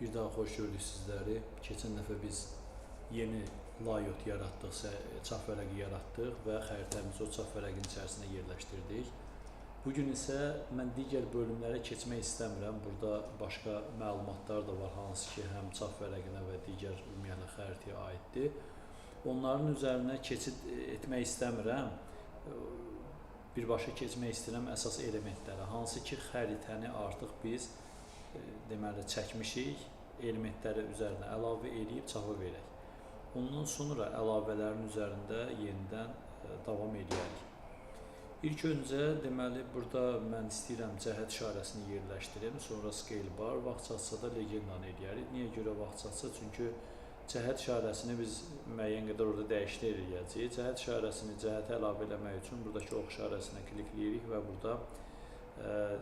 Bir daha xoş gördük sizləri. Keçən dəfə biz yeni layout yaratdıq, çap vərəqi yaratdıq və xəritəmizi o çap vərəqinin içərisinə yerləşdirdik. Bugün isə mən digər bölümlərə keçmək istəmirəm. Burada başqa məlumatlar da var, hansı ki, həm çap vərəqinə və digər ümumiyyətlə xəritəyə aiddir. Onların üzərinə keçid etmək istəmirəm. Birbaşa keçmək istəyirəm əsas elementlərə, hansı ki, xəritəni artıq biz deməli çəkmişik, elementləri üzərinə əlavə eləyib çapa verək. Ondan sonra əlavələrin üzərində yenidən davam eləyərik. İlk öncə deməli burada mən istəyirəm cəhət işarəsini yerləşdirim, sonra scale bar, vaxt çatsa da legendanı eləyərik. Niyə görə vaxt çatsa? Çünki cəhət işarəsini biz müəyyən qədər orada dəyişiklik eləyəcəyik. Cəhət işarəsini cəhətə əlavə eləmək üçün buradakı ox işarəsinə klikləyirik və burada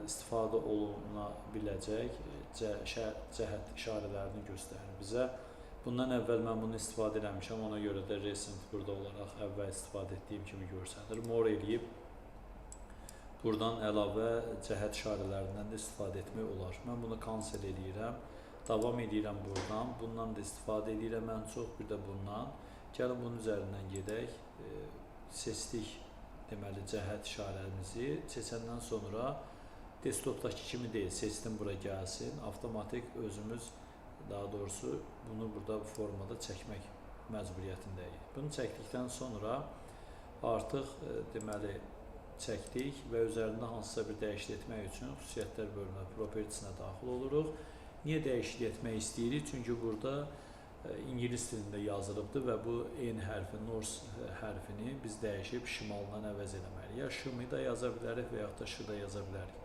istifadə oluna biləcək cəhət işarələrini göstərir bizə. Bundan əvvəl mən bunu istifadə eləmişəm, ona görə də recent burada olaraq əvvəl istifadə etdiyim kimi görsənir. More eləyib buradan əlavə cəhət işarələrindən də istifadə etmək olar. Mən bunu cancel eləyirəm, davam eləyirəm buradan, bundan da istifadə eləyirəm ən çox, bir də bundan. Gəlin bunun üzərindən gedək, seçdik deməli cəhət işarəmizi, seçəndən sonra desktopdakı kimi deyil, seçdim bura gəlsin, avtomatik özümüz, daha doğrusu bunu burada bu formada çəkmək məcburiyyətindəyik. Bunu çəkdikdən sonra artıq deməli çəkdik və üzərində hansısa bir dəyişiklik etmək üçün xüsusiyyətlər bölümünə, properties-nə daxil oluruq. Niyə dəyişiklik etmək istəyirik? Çünki burada ingilis dilində yazılıbdır və bu N hərfi, North hərfini biz dəyişib şimaldan əvəz eləməliyik. Ya Ş-mı da yaza bilərik və yaxud da Ş da yaza bilərik.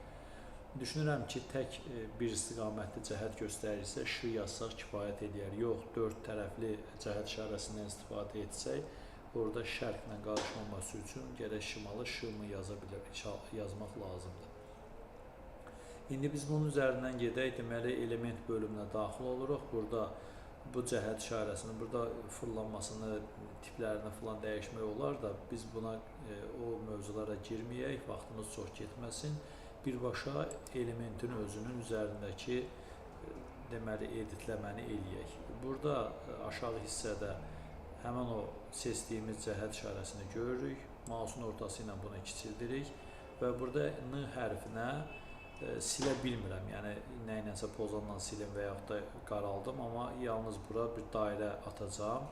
Düşünürəm ki, tək bir istiqamətli cəhət göstərirsə, Ş yazsaq kifayət eləyər. Yox, dörd tərəfli cəhət işarəsindən istifadə etsək, orada şərqlə qarışmaması üçün gərək şimalı Ş-mı yazmaq lazımdır. İndi biz bunun üzərindən gedək, deməli, element bölümünə daxil oluruq. Burada bu cəhət işarəsini, burada fırlanmasını, tiplərini filan dəyişmək olar da, biz buna o mövzulara girməyək, vaxtımız çox getməsin. Birbaşa elementin özünün üzərindəki deməli, editləməni eləyək. Burada aşağı hissədə həmən o seçdiyimiz cəhət işarəsini görürük, mausun ortası ilə bunu kiçildirik və burada N hərfinə silə bilmirəm, yəni nə ilənsə pozanla silim və yaxud da qaraldım, amma yalnız bura bir dairə atacağam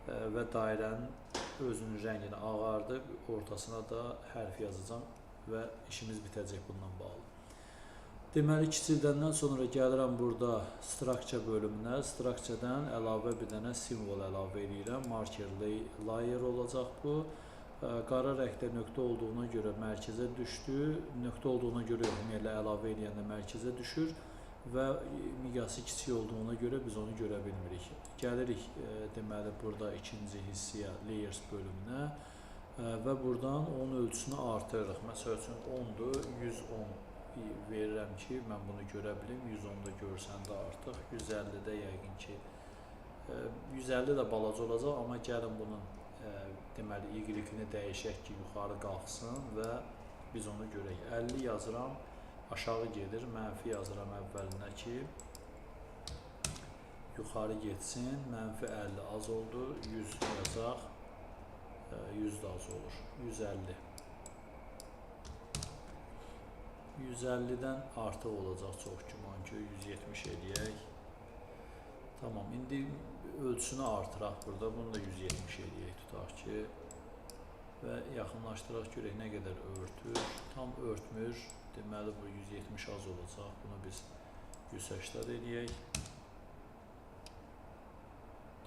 və dairənin özünün rəngini ağardıb, ortasına da hərf yazacağam və işimiz bitəcək bundan bağlı. Deməli, kiçildəndən sonra gəlirəm burada structure bölümünə. Structure-dən əlavə bir dənə simvol əlavə eləyirəm. Marker layer olacaq bu. Qara rəngdə nöqtə olduğuna görə mərkəzə düşdü. Nöqtə olduğuna görə ümumiyyətlə əlavə eləyəndə mərkəzə düşür və miqyası kiçik olduğuna görə biz onu görə bilmirik. Gəlirik deməli burada ikinci hissəyə, layers bölümünə və buradan onun ölçüsünü artırırıq. Məsəl üçün 10-dur, 110 verirəm ki, mən bunu görə bilim. 110-da görsəndə artıq, 150-də yəqin ki, 150 də balaca olacaq, amma gəlin bunun deməli, Y-ni dəyişək ki, yuxarı qalxsın və biz onu görək. 50 yazıram, aşağı gedir, mənfi yazıram əvvəlinə ki, yuxarı getsin, mənfi 50 az oldu, 100 yazaq, 100 də az olur, 150. 150-dən artıq olacaq çox güman ki, 170 eləyək. Tamam, indi ölçüsünü artıraq burada, bunu da 170 eləyək, tutaq ki, və yaxınlaşdıraq görək nə qədər örtür. Tam örtmür, deməli bu 170 az olacaq, bunu biz 180 eləyək.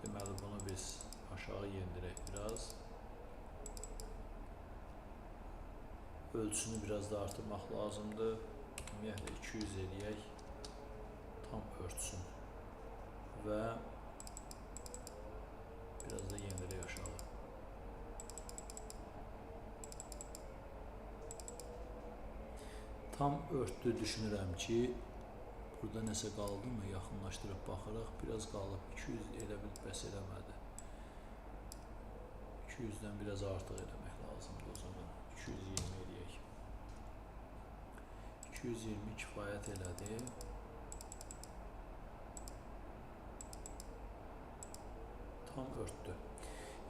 Deməli bunu biz aşağı yendirək biraz. Ölçüsünü biraz da artırmaq lazımdır. Ümumiyyətlə 200 eləyək, tam örtsün və biraz da yendirək aşağı. Tam örtdü düşünürəm ki, burada nəsə qaldı mı? Yaxınlaşdırıb baxırıq. Biraz qalıb. 200 elə bil bəs eləmədi. 200-dən biraz artıq eləmək lazımdır o zaman. 220 eləyək. 220 kifayət elədi. örtdü.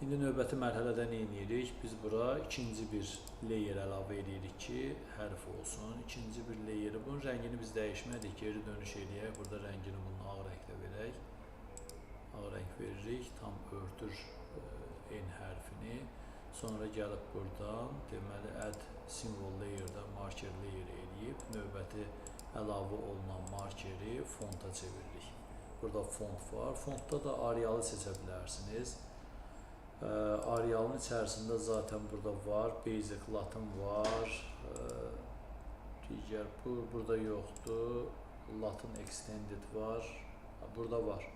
İndi növbəti mərhələdə nə edirik? Biz bura ikinci bir layer əlavə edirik ki, hərf olsun. İkinci bir layeri, bunun rəngini biz dəyişmədik, geri dönüş eləyək. Burada rəngini bunun ağ rəngdə verək. Ağ rəng veririk, tam örtür N hərfini. Sonra gəlib buradan, deməli, add symbol layer'da marker layer eləyib, növbəti əlavə olunan markeri fonta çeviririk. Burada font var. Fontda da Arial'ı seçə bilərsiniz. Arial'ın içərisində zaten burada var, Basic Latin var, digər bu burada yoxdur, Latin Extended var, burada var.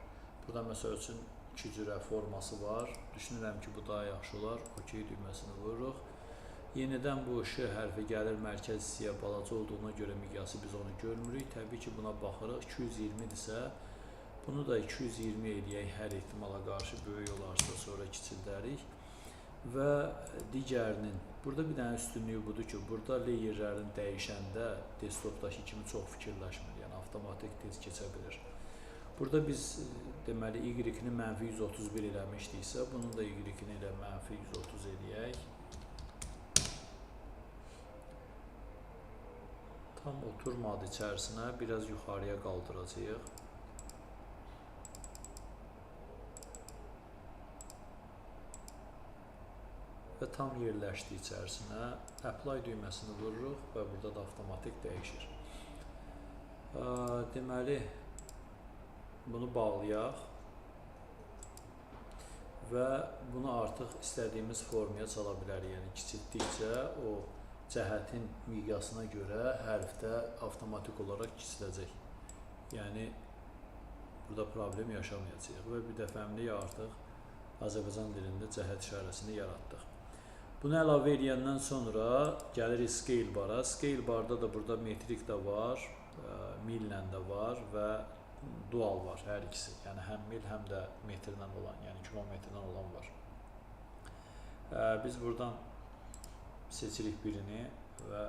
Burada məsəl üçün iki cürə forması var. Düşünürəm ki, bu daha yaxşı olar. OK düyməsini vururuq. Yenidən bu Ş hərfi gəlir mərkəz hissəyə, balaca olduğuna görə miqyası biz onu görmürük. Təbii ki, buna baxırıq. 220-dirsə, bunu da 220 eləyək, hər ehtimala qarşı böyük olarsa sonra kiçildərik. Və digərinin, burada bir dənə üstünlüyü budur ki, burada layerlərin dəyişəndə desktopdakı kimi çox fikirləşmir, yəni avtomatik tez keçə bilir. Burada biz deməli Y-ni mənfi 131 eləmişdiksə, bunun da Y-ni elə mənfi 130 eləyək. Tam oturmadı içərisinə, biraz yuxarıya qaldıracağıq. Və tam yerləşdi içərisinə. Apply düyməsini vururuq və burada da avtomatik dəyişir. Deməli, bunu bağlayaq və bunu artıq istədiyimiz formaya sala bilərik. Yəni, kiçiltdikcə o cəhətin miqyasına görə hərfdə avtomatik olaraq kiçiləcək. Yəni, burada problem yaşamayacağıq və bir dəfəmlik artıq Azərbaycan dilində cəhət işarəsini yaratdıq. Bunu əlavə eləyəndən sonra gəlirik Scale Bar'a. Scale Bar'da da burada metrik də var, millə də var və dual var hər ikisi. Yəni həm mil, həm də metrlə olan, yəni kilometrlə olan var. Biz buradan seçirik birini və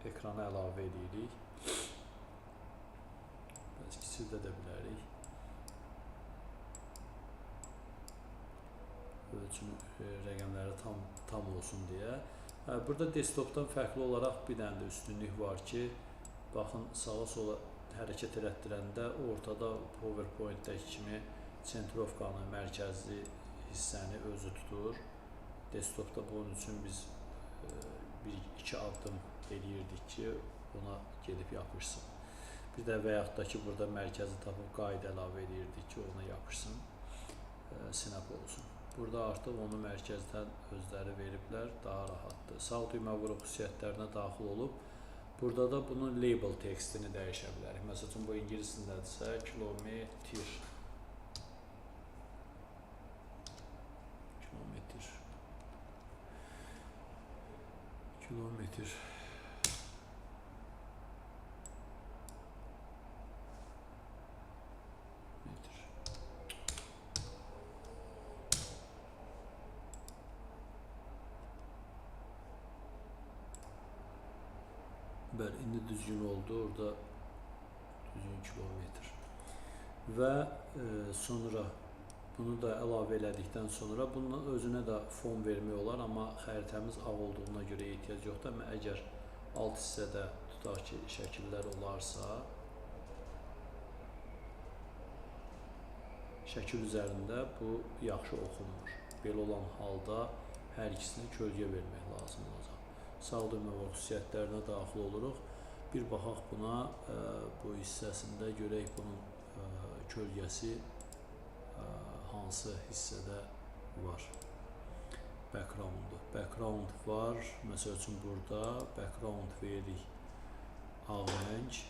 ekrana əlavə edirik. Biraz kiçildə də bilərik. Ölçünü, rəqəmləri tam olsun deyə. Burada desktopdan fərqli olaraq bir dənə də üstünlük var ki, baxın sağa sola hərəkət elətdirəndə ortada PowerPoint-dəki kimi sentrovkanı, mərkəzi hissəni özü tutur. Desktopda bunun üçün biz bir-iki addım eləyirdik ki, ona gedib yapışsın. Bir də və yaxud da ki, burada mərkəzi tapıb qayda əlavə eləyirdik ki, ona yapışsın, snap olsun. Burada artıq onu mərkəzdən özləri veriblər, daha rahatdır. Sağ düymə vurub xüsusiyyətlərinə daxil olub, burada da bunun label tekstini dəyişə bilərik. Məsəl üçün, bu ingilis dilindədirsə, kilometr. Kilometr. Kilometr. Bəli, indi düzgün oldu, orada düzgün kilometr. Və sonra bunu da əlavə elədikdən sonra bunun özünə də fon vermək olar, amma xəritəmiz ağ olduğuna görə ehtiyac yoxdur. Amma əgər alt hissədə tutaq ki, şəkillər olarsa, şəkil üzərində bu yaxşı oxunmur. Belə olan halda hər ikisinə kölgə vermək lazım olacaq. Sağ düymə və xüsusiyyətlərinə daxil oluruq. Bir baxaq buna, bu hissəsində görək bunun kölgəsi hansı hissədə var. Background-u. Background var. Məsəl üçün burada background veririk ağ rəng.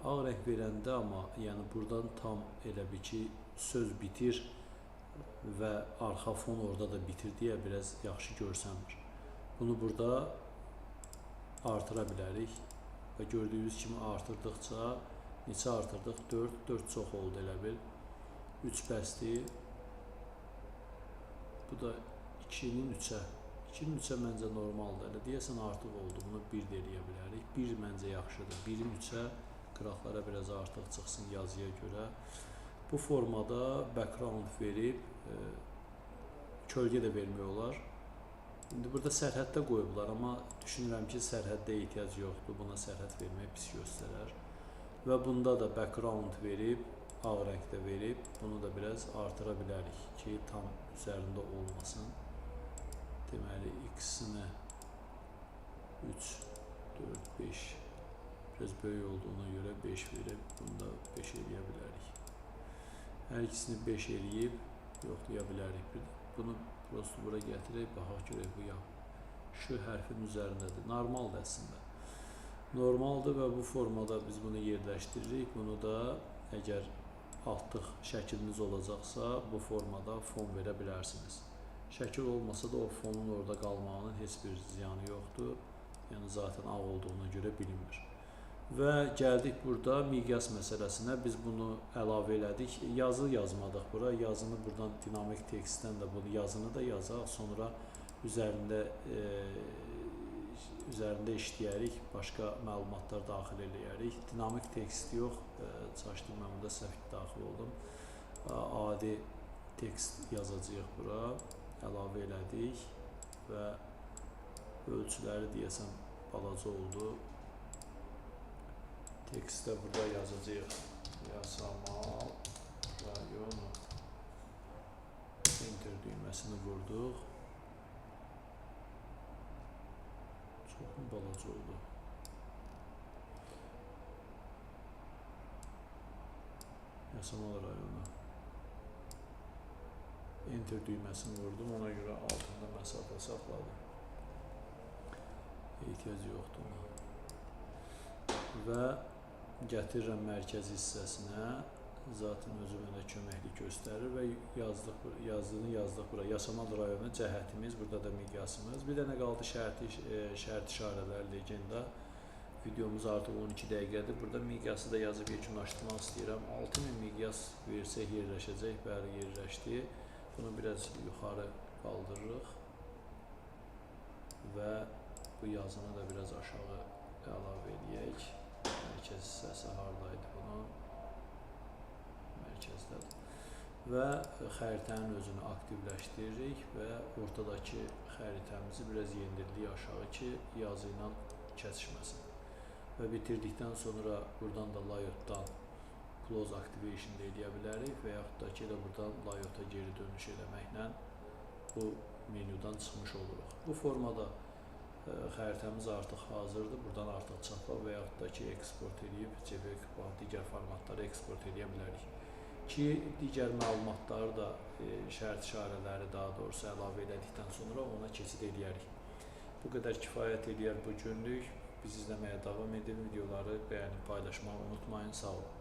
Ağ rəng verəndə amma yəni buradan tam elə bir ki, söz bitir və arxa fon orada da bitir deyə biraz yaxşı görsənmir. Bunu burada artıra bilərik və gördüyünüz kimi artırdıqca, neçə artırdıq? 4, 4 çox oldu elə bil. 3 bəsdir. Bu da 2-nin 3-ə. 2-nin 3-ə məncə normaldır. Elə deyəsən artıq oldu. Bunu 1 də eləyə bilərik. 1 məncə yaxşıdır. 1-in 3-ə qıraqlara biraz artıq çıxsın yazıya görə. Bu formada background verib, kölgə də vermək olar. İndi burada sərhəddə qoyublar, amma düşünürəm ki, sərhəddə ehtiyac yoxdur. Buna sərhəd vermək pis göstərər. Və bunda da background verib, ağ rəngdə verib, bunu da biraz artıra bilərik ki, tam üzərində olmasın. Deməli, X-ini 3, 4, 5, biraz böyük olduğuna görə 5 verib, bunu da 5 eləyə bilərik. Hər ikisini 5 eləyib, yoxlaya bilərik. Bunu prosto bura gətirək, baxaq görək bu yap. Şu hərfin üzərindədir. Normaldır əslində. Normaldır və bu formada biz bunu yerləşdiririk. Bunu da əgər artıq şəkliniz olacaqsa, bu formada fon verə bilərsiniz. Şəkil olmasa da o fonun orada qalmağının heç bir ziyanı yoxdur. Yəni zaten ağ olduğuna görə bilinmir. Və gəldik burada miqyas məsələsinə. Biz bunu əlavə elədik. Yazı yazmadıq bura. Yazını buradan dinamik tekstdən də bunu yazını da yazaq. Sonra üzərində işləyərik, başqa məlumatlar daxil eləyərik. Dinamik tekst yox, çaşdım, mən burada səhv daxil oldum. Adi tekst yazacağıq bura, əlavə elədik və ölçüləri deyəsən balaca oldu. Tekstdə burada yazacağıq Yasamal rayonu. Enter düyməsini vurduq. Çox mu balaca oldu? Yasamal rayonu. Enter düyməsini vurdum, ona görə altında məsafə saxladım. Ehtiyac yoxdur ona. Və gətirirəm mərkəzi hissəsinə. Zaten özü mənə köməklik göstərir və yazdığını yazdıq bura. Yasamal rayonu cəhətimiz, burada da miqyasımız. Bir dənə qaldı şərt işarələr, legenda. Videomuz artıq 12 dəqiqədir. Burada miqyası da yazıb yekunlaşdırmaq istəyirəm. 6000 miqyas versək yerləşəcək. Bəli, yerləşdi. Bunu biraz yuxarı qaldırırıq və bu yazını da biraz aşağı əlavə eləyək. Mərkəz hissəsi haradaydı bunun? Mərkəzdədir. Və xəritənin özünü aktivləşdiririk və ortadakı xəritəmizi biraz yendiririk aşağı ki, yazı ilə kəsişməsin. Və bitirdikdən sonra buradan da layoutdan close activation də eləyə bilərik və yaxud da ki, elə buradan layouta geri dönüş eləməklə bu menyudan çıxmış oluruq. Bu formada xəritəmiz artıq hazırdır. Buradan artıq çapa və yaxud da ki, eksport eləyib, JPEG və digər formatlara eksport eləyə bilərik. Ki, digər məlumatları da, şərt işarələri daha doğrusu əlavə elədikdən sonra ona keçid eləyərik. Bu qədər kifayət eləyər bu günlük. Bizi izləməyə davam edin. Videoları bəyənib paylaşmağı unutmayın. Sağ olun.